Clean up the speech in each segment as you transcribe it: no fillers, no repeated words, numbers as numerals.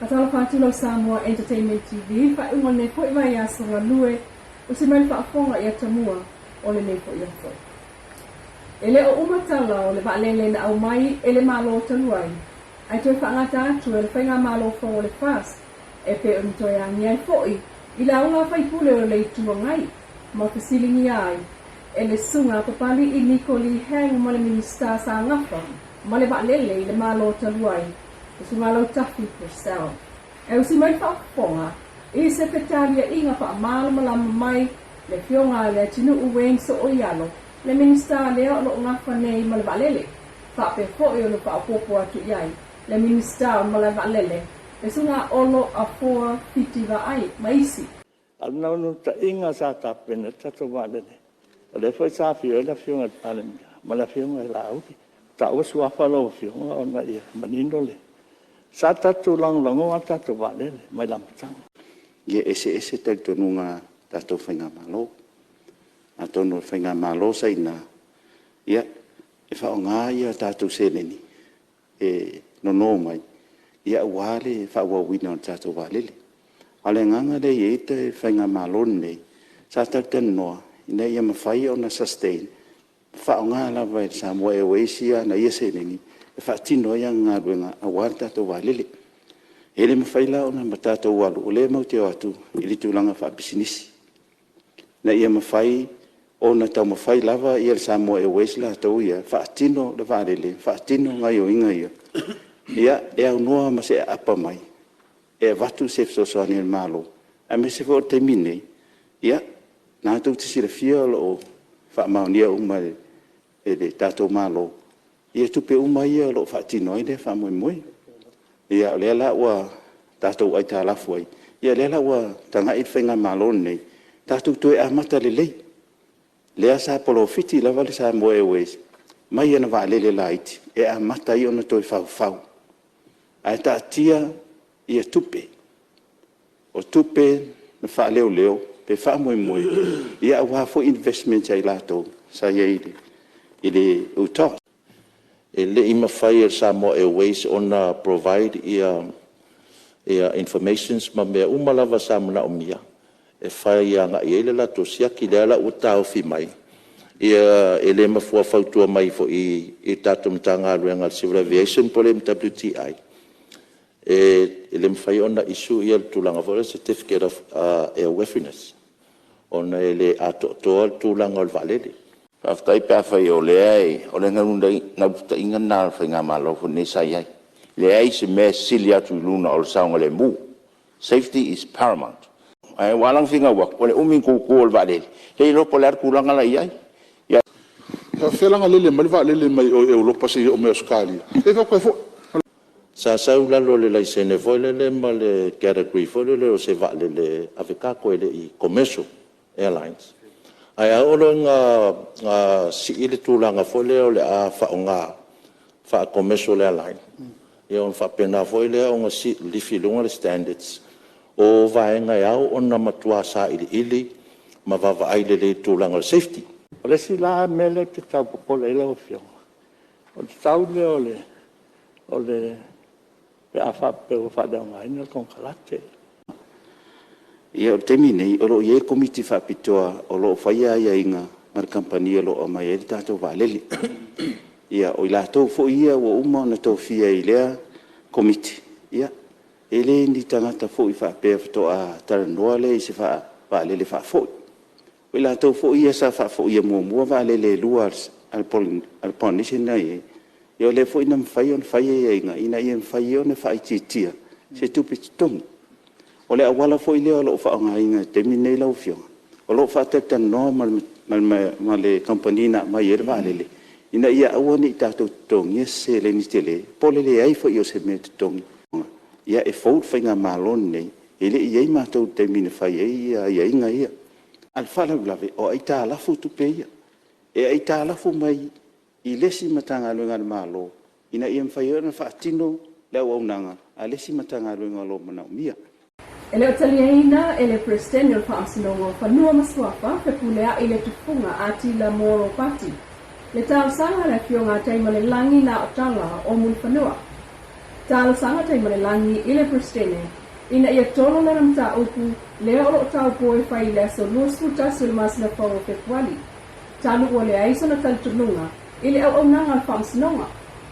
Faatalofa atu lau Samoa Entertainment TV, faaiuga o lenei foi vaiaso galue, usi mai le faafofoga i atamua o lenei foi aso. E le o uma tala o le vaalele na aumai e le Malo talu ai, ae toe faagata atu e le Faigamalo fou o le FAST e pei ona toe agia ai foi i lauga a faipule o le Itu Agai ma fesiligia ai e le Susuga a Papali'i Niko Lee Hang ma le Minisita sa gafa ma le vaalele i le Malo talu ai, le Susuga Lautafi Purcell. E usi mai le faafofoga i se fetaliaiga faamalamalama mai le Afioga a Leatinuu Wayne Sooialo, le Minisita lea o lo o gafa nei ma le vaalele, faapea foi ona faaopoopo atu i ai le Minisita o le Malae Vaalele, le Susuga a Olo Afoa Fiti Vaai, ma isi. A o le naunautaiga sa tapena ai le tatou vaalele, o lea foi sa afio ai le Afioga i le Palemia ma le Afioga ia Laauli, ua taua suafa lau Afioga ona ia manino le… Sa tatou lagolagoina lava le tatou vaalele mai le amataga. Ia, e eseese talitonuga o tatou faigamalo. Atonu o le faigamalo sa i ina, ia, e faaaoga a tatou seleni e nono mai aua le faaauauina o le tatou vaalele. A o le agaga lea e i ai le faigamalo lenei, sa talatalanoa ina ia mafai ona sustain, faaaoga lava e le Samoa Airways ana ia seleni e faatino ai ana galuega aua le tatou vaalele. E le mafai la ona tatou alu o lea matou te o atu i le tulaga faapisinisi, ina ia mafai ona taumafai lava le Samoa Airways latou ia e faatino le vaalele, faatino gaoioiga ia, ia e aunoa ma se aapa mai e avatu se fesoasoani a le Malo, aemaise foi o le taimi lenei, o lena tou te silafia o lo o faamaonia uma e le tatou Malo tupe uma ia o lo o faatino ai lea faamoemoe. Ia o lea la ua tatou aitalafu ai, ia lea la ua tagai le faigamalo lenei, tatou toe amata lelei. Lea sa polofiti lava le Samoa Airways mai ana vaalele laiti e amata ai ona toe faufau, ae taatia tupe, o tupe na faaleoleo pe faamoemoe aua foi investments a i latou sa i ai i le UTOS. E le i mafai e le Samoa Airways ona provide informations ma mea uma lava sa manaomia e fai agai i ai le latou siaki. O lea la ua taofi mai, e le mafua fautua mai foi i le tatou Matagaluega o le Civil Aviation po o le MWTI, e le mafai ona issue le tulaga foi lea o le certificate of airworthiness, ona e le atoatoa le tulaga o le vaalele. Faafetai pe afai o lea e… O le naunautaiga lena o le faigamalo foi lenei sa i ai, leai se mea e sili atu i luga o le saogalemu, safety is paramount. Ae ua ala ona finau atu, o le umi ona tutu o le vaalele, e le iloa po o le a le tulaga la e i ai. Ia... E faapefea la ona lele mai le vaalele mai o i Europa seia oo mai i Ausetalia? E fai atu e foi. Sa sau i lalo o le laisene foi lele ma le category foi lele o se vaalele ave cargo e le i commercial airlines. Ae a oo loa ina sii le tulaga foi lea o le a faaaoga faa-commercial airline, ia ona faapena foi lea ona lifi i luga le standards o vaega e ao ona matua sailiili ma vaavaai lelei i le tulaga o le safety. O le isi la mea lea ou te tau popole ai lau Afioga, o le tau lea pe a faapea ua faaleaogaina le konekarate. Ia o le taimi lenei, o lo o i ai le Komiti Faapitoa o lo o faia aiaiga ma le kamupani o lo o aumai ai le tatou vaalele. Ia, o i latou foi ia ua uma ona tofia i lea Komiti, ia, e le ni tagata foi faapea faatoa talanoa lea i se vaalele faafoi. O i latou foi ia sa faafoia muamua vaalele e lua a le Polynesian lena e i ai, ia o lea foi na mafai ona fai aiaiga ina ia mafai ai ona faaitiitia se tupe totogi. O le auala foi lea o lo o faaaogaina i le taimi lenei lau Afioga, o lo o faatalatalanoa ma le kamupani na aumai ai le vaalele, ina ia aua ne i tatou totogia se seleni tele, po o le leai foi o se mea e totogi. Ia e fou le faigamalo lenei, e le i i ai matou i le taimi na fai ai aiaiga ia. A o le faalavelave, o aitalafu tupe ia, e aitalafu mai i le isi Matagaluega a le Malo ina ia mafai ai ona faatino le auaunaga a le isi Matagaluega o lo o manaomia. E le o taliaina e le Peresetene o le Faamasinoga o Fanua ma Suafa, Fepuleai le Tufuga Atila Mo Ropati, le talosaga a le Afioga a Taimalelagi Naotala o Mulifanua. Talosaga Taimalelagi i le Peresetene ina ia tolo lana mataupu lea o lo o taupou e fai i le aso 21 o le masina fou o Fepuali, talu ua leai sona talitonuga i le auaunaga a le Faamasinoga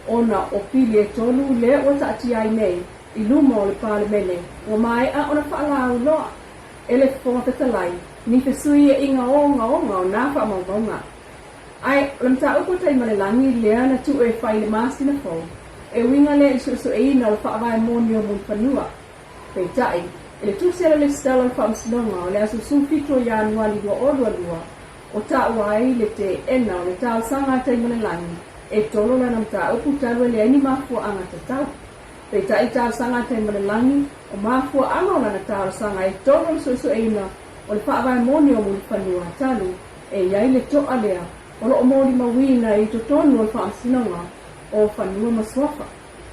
ona o pili e tolu lea ua taatia ai nei i luma o le Palemene ua maea ona faalauiloa e le Fofoga Fetalai ni fesuiaiga ogaoga o nā faamaumauga. Ae o le mataupu a Taimalelagi lea na tuu e fai i le masina fou, e uiga lea i le suesueina o le faavae moni o Mulifanua. Peitai, i le tusi a le Lesitala o le Faamasinoga o le aso 17 o Ianuali 2022, o taua ai le teena o le talosaga a Taimalelagi e tolo lana mataupu talu e leai ni mafuaaga tatau. Peitai i talosaga a Taimalelagi, o mafuaaga o lana talosaga e tolo le suesueina o le faavae moni o Mulifanua talu e i ai le to'a lea o lo o molimauina i totonu o le Faamasinoga o Fanua ma Suafa,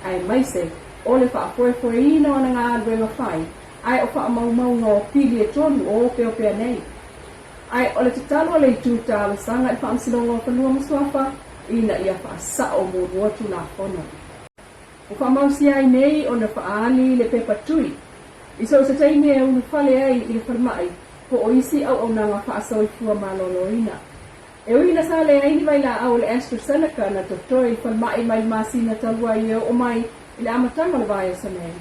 aemaise o le faafoefoeina o ana galuega fai ae o faamaumauga o pili e tolu o opeopea nei. Ae o le tatalo a le Itu Talosaga i le Faamasinoga o Fanua ma Suafa ina ia faasa'o muamua Tulafono. Ua faamausia ai nei ona faaali le pepa tui i so o se taimi e ulufale ai i le falemai po o isi auaunaga faasoifua maloloina. E ui ina sa leai ni vailaau o le AstraZeneca na totoe i le falemai mai le masina talu ai e oo mai i le amataga o le vaiaso nei,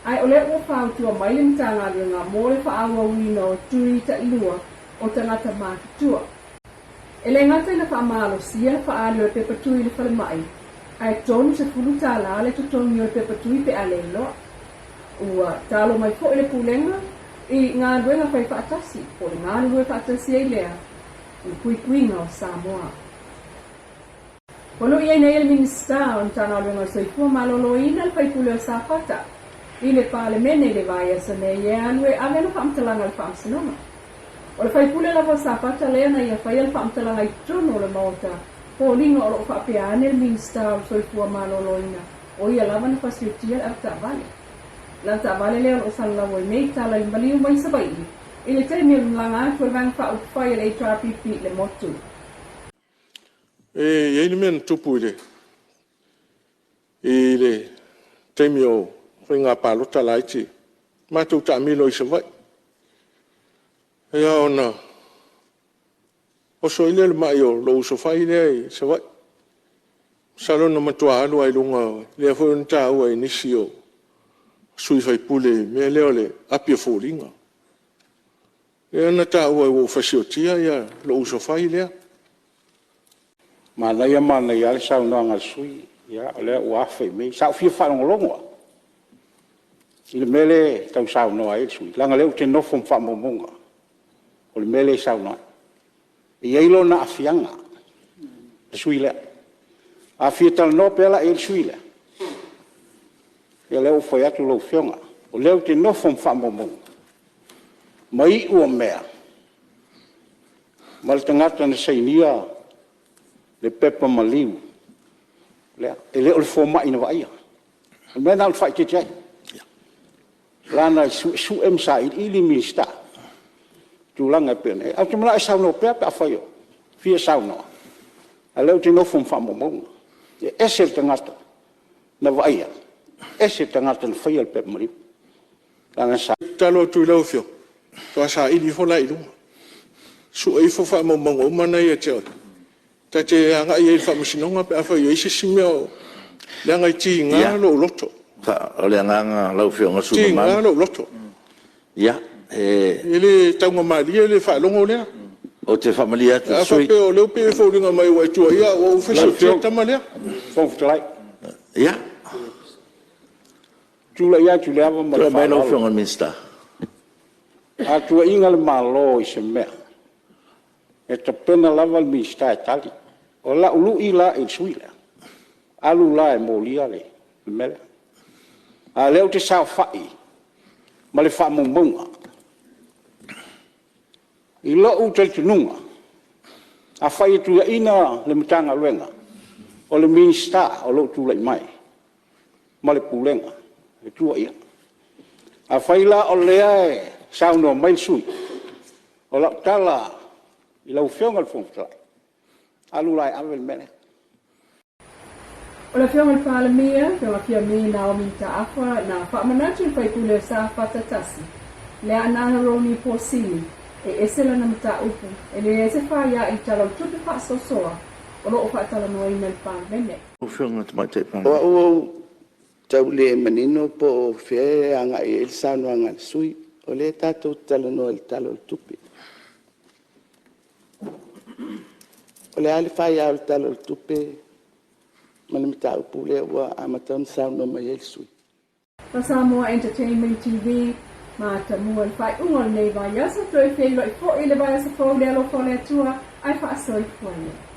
ae o lea ua fautua mai le Matagaluega mo le faaauauina o tui tailua o tagata matutua. E le gata ina faamalosia le faaali o le pepa tui i le falemai, ae $30 le totogi o le pepa tui pe a le iloa. Ua talo mai foi le Pulega i galuega fai faatasi po o le galulue faatasi ai lea i le puipuiga o Samoa. Ua lui ai nei e le Minisita o le Matagaluega o le Soifua Maloloina le faipule o Safata i le Palemene i le vaiaso nei e alu e ave ana faamatalaga i le Faamasinoga. O le faipule lava o Safata lea na ia faia le faamatalaga i totonu o le Maota foliga o lo o faapea ane le Minisita o le Soifua Maloloina o ia lava na fasiotia le avetaavale. O le avetaavale lea o lo o salalau ai nei tala i le maliu mai Savaii i le taimi o le malaga atu a le Vaega Faaupufai a le HRPP i le motu. E i ai le mea na tupu i le taimi o faiga palota laiti, matou taamilo ai i Savaii. Ia ona oso ai lea o le mai o lou uso fai lea i Savaii. Masalo na matua alu lava i luga, lea foi na taua e nisi o sui usufono i le mea lea o le api o foliga. Lea na taua ai ua ou fasiotia lou uso fai lea. Manaia manaia lava le saunoaga a le sui usufono, o lea ua afe i mea ia. Sa ou fia faalogologo lava i le mea lea e tau saunoa ai le sui usufono, leaga o lea ou te nofo ma faamaumauga o le mea lea e saunoa ai. E i ai lona aafiaga le sui usufono lea. A fia talanoa pea la i ai le sui usufono lea, ia o lea ua ou fai atu lau Afioga, o lea ou te nofo ma faamaumauga ma iu o mea ma le tagata na sainia le pepa maliu lea. E le o le fomai na vaaia. O le mea lena ou te faaeteete ai, leaga e suesue ma sailiili Minisita i tulaga e pei ona i ai. Ae ou te manao e saunoa pea pe afai e fia saunoa, a o lea ou te nofo ma faamaumauga. E ese le tagata na vaaia, ese le tagata na faia le pepa maliu. Leaga sa Ou te tatalo atu i lau Afioga, matua saili ifo la i luga, sue ifo faamaumauga uma na e ia te oe, ta te agai ai i le Faamasinoga pe afai o i ai se isi mea o… leaga e tiga lou loto. Ia, o le agaga lau Afioga i le sui usufono mamalu… E tiga lou loto. Ia, e… E le taugamalie le faalogo lea. Ou te faamalie atu i le sui usufono… A faapea o lea e pei e foliga mai ua e tuuaia au ua ou fasiotia le tama lea. Lau Afioga i le Fofoga Fetalai, Ia. ou te tulai atu i le ava ma le Tulai mai lau faaaloalo. Afioga i le Minisita. A tuuaiina le Malo i se mea, e tapena lava le Minisita e tali. O lau lui la i le sui usufono lea, alu la e molia le mea lea. A o lea ou te saofai ma le faamaumauga. I lou talitonuga, afai e tuuaiina le Matagaluega, o le Minisita o lo o tulai mai ma le Pulega e tuuaia. Afai la o lea e saunoa mai le sui usufono, o lau tala i lau Afioga i le Fofoga Fetalai, alu la e ave le mea lea. O le Afioga i le Palemia, Afioga Fiame Naomi Mataafa, na faamanatu i le faipule o Safata 1, Leaana Ronnie Posini, e ese lana mataupu, e leai se faia i le Tala o le Tupe faasoasoa o lo o faatalanoaina i le Palemene. O au ua ou tau le manino po o fea e agai i ai le saunoaga a le sui usufono. O lea tatou te talanoa i le Tala o le Tupe. O le a le faia o le Tala o le Tupe ma le mataupu lea ua amata ona saunoa mai ai le sui usufono? Ma Samoa Entertainment TV, matamua le faaiuga o lenei vaiaso, toe feiloai foi i le vaiaso fou i le alofa o le Atua, ae faasoifua ia.